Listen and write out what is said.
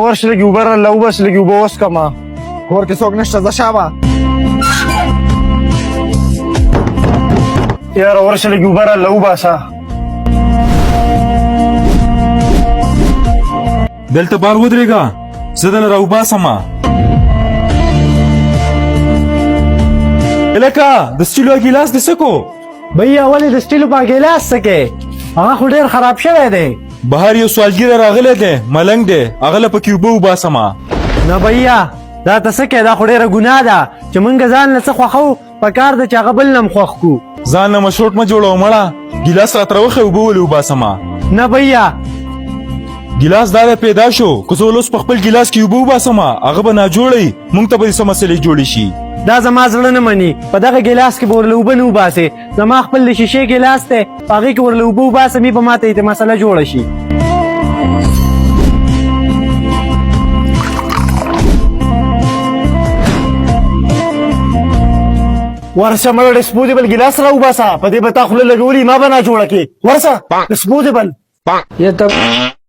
ورشه لږې اوبه راله وباسه، لږې اوبه وڅښمه. کور کې څوک نشته، ځه شابه. یاره ورشه لږې اوبه راله وباسه. دلته بار ودرېږه، زه دله راوباسم. هلکه د سټیلو ګیلاس دې څه کو؟ بیا ولې د سټیلو په ګیلاس څه کې؟ هغه خو ډېر خراب شوی دی. بهر یو سوالګر راغلی دی، ملنګ دی، هغه له پکې اوبه وباسم. نه بیا دا ته څه کوې؟ دا خو ډېره ګناه ده چې مونږ ځان له څه خوښوو، په کار ده چې هغه بل نه هم خوښ کړو. ځان له مشروط مه جوړوه مړه، ګیلاس راته راوښیه اوبه ولې وباسم. نه بیا ګیلاس دا دی پیدا شو، که زه اوس په خپل ګیلاس کې اوبه وباسم هغه به ناجوړه وي، مونږ ته به یې څه مسلې جوړې شي. دا زما زړه نه مني، په دغه ګیلاس کې به ورله اوبه نه وباسې. زما خپل د شیشې ګیلاس دی، په هغې کې ورله اوبه وباسم، به ماته یې مسله جوړه شي. ورشه مړه ډسپوزیبل ګیلاس راوباسه، په دې به تا خوله لګولي، ما به نه جوړه کړې. ورشه ډسپوزیبل. یہ تو